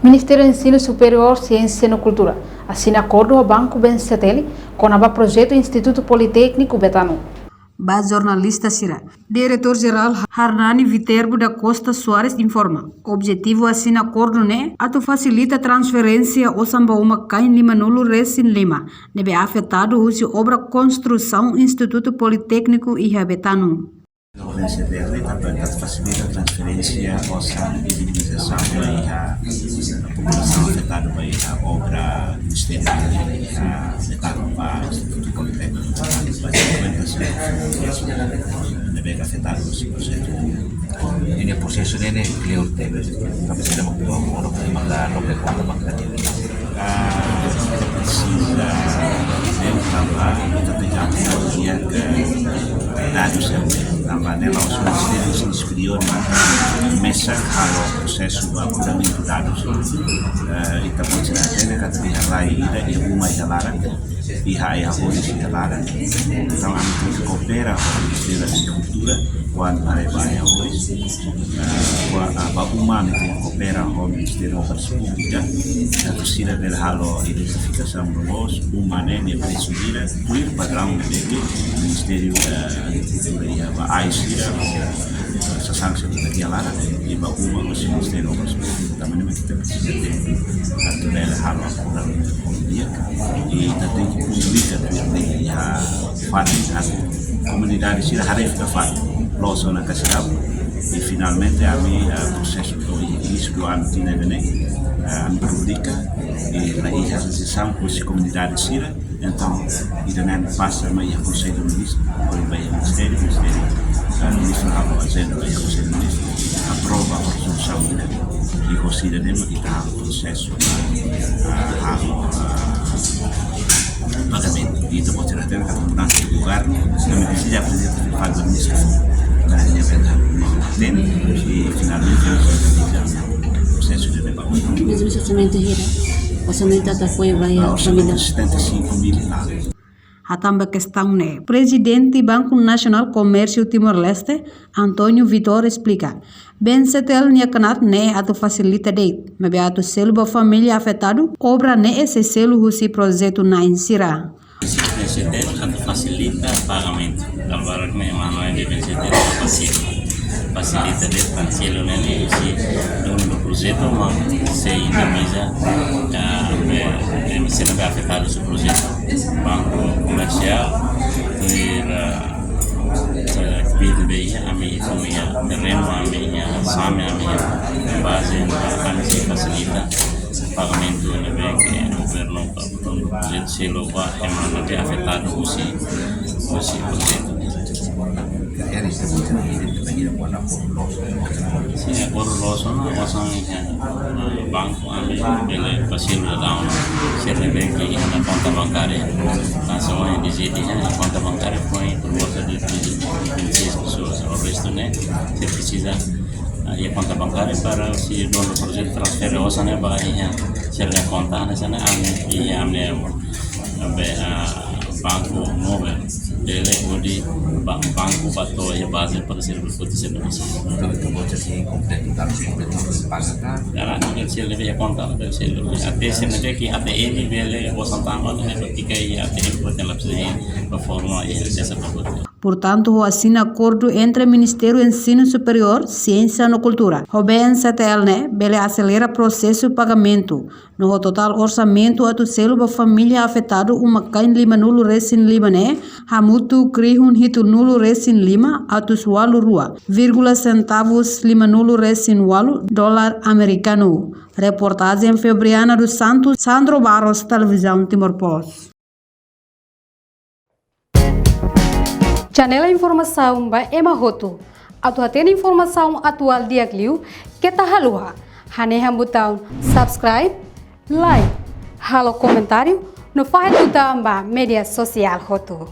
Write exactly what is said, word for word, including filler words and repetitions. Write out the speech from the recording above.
Ministériu Ensinu Superiór, Siénsia no Kultura asina akordu ho Banku B N C T L kona-ba projetu Institutu Politékniku Betano. Ba jornalista sira, Diretór Jerál Hernani Viterbo da Costa Soares informa, objetivu asina akordu ne'e atu fasilita transferénsia osan ba uma-kain lima-nulu resin lima ne'ebé afetadu husi obra konstrusaun Institutu Politékniku iha Betano. Província de Rita, para fasilita transferénsia osan indemnizasaun ba iha populasaun afetadu ba iha obra Ministériu iha Betano ba Institutu Politékniku, ba cinquenta centavos ne'ebé afetadu husi projetu. Ne'e prosesu ne'e, ne'e kleur tebes, tapi sira mau bawa orang ke maka, orang ke kota maka. Ah, sira ne'e tanba ita tenke atu iha dadus ne'e, tanba ne'e la'ós Ministériu Ensinu Superiór mak mesak halo prosesu ba apuramentu dadus. Eh, ita pode hatene katak iha rai ida, iha uma iha laran, iha, iha hodi iha laran. Entaun, ami tenke koopera ho Ministériu Agrikultura, kuandu haree ba iha hodi. Ah, ba, ah, ba uma ami tenke koopera ho Ministériu Obras Públikas, atu sira bele halo identifikasaun loloos, uma ne'e, nia presu hira, tuir padraun ne'ebé ke Ministériu, eh, Agrikultura iha ba ai sira, eh, sasán sira iha laran, i ba uma husi Ministériu Obras Públikas. Tanba ne'e mak ita presiza tempu atu bele halo akordu ho dia, i ita tenke publika tuir lei iha fatin, atu komunidade sira haree fila fatin, loos ona ka seidauk. I finalmente ami, eh, prosesu to'o inísiu do ano tinan ne'e, eh, ami publika, i la iha rejeitaun husi komunidade sira. Entaun, ida-ne'e pasa mai iha Konsellu Ministru, depois ba iha Ministériu, Ministériu, eh, Ministru halo ajenda ba iha Konsellu Ministru, aprova rezolusaun ida, i husi ida-ne'e mak ita halo prosesu, eh, halo, eh, pagamentu. I ita pode hatene katak mudansa de governu, ami presiza aprezenta fali ba ministru, para nia bele hatene, i finalmente ami finaliza prosesu de pagamento. Mas o orçamento hira, orçamento atu apoiu ba iha família. Setenta e cinco mil e tal. Hatán ba kestaun ne'e, Prezidente Banku Nasionál Komérsiu Timor-Leste, António Vitória esplika, B N C T L nia knaar ne'e atu fasilita de'it, maibé atu selu ba família afetadu, obra ne'e sei selu husi projetu na'in sira. B N C T L atu fasilita pagamentu. Agora que me mano é de B N C T L fasilita. Fasilita de'it, tanba selu ne'e, ne'e husi donu do projetu, mas sei indemniza, ah, be, be, sira ne'ebé afetadu husi projetu. Banku Komersiál, tuir, ah, eh, kbiit ne'ebé iha, ami, ami iha terrenu, ami iha same, ami iha baze, ami sei fasilita pagamentu ne'ebé ke governu ba, ba projetu selu ba ema ne'ebé afetadu husi, husi projetu. Sin, akordu loos ona, osan iha, eh, banku ami bele fasilita daudaun sira ne'ebé ke iha ona konta bankária. Nasaun iha D J D iha konta bankária foin por volta de, de, de vinte e seis pessoas. O restu ne'e, sira presiza, ah, iha konta bankária para se donu projetu transfere osan ne'e ba iha sira-nia konta, hanesan ami, iha ami-nia, be, ah, banku móvel. Bele hodi ba, banku ba to'o iha baze para sira bele foti sira-nia osan. Entaun, ita bota sin kompletu, dalan kompletu, paga ka? Dalan kompletu, sira ne'ebé iha konta, bele selu. Até sira ne'ebé ke ATM bele osan tama, ne'e ba tika iha ATM, bota la presiza iha, ba forma iha desa ba bota. Portantu, ho asina akordu entre Ministériu Ensinu Superiór, Siénsia no Kultura ho B N C T L ne'e, bele aselera prosesu pagamentu. No ho totál orsamentu atu selu ba família afetadu uma-kain lima-nulu resin lima ne'e, hamutuk rihun hitu-nulu resin lima atus ualu rua vírgula sentavus lima-nulu resin ualu dolar amerikanu. Reportajen Febriana dos Santos, Sandro Barros, Televizaun Timor Post. Janela informasaun ba ema hotu. Atu hatene informasaun atuál di'ak liu, keta haluha hanehan butaun subscribe, like, halo komentáriu, no fahe tutan ba média sosiál hotu.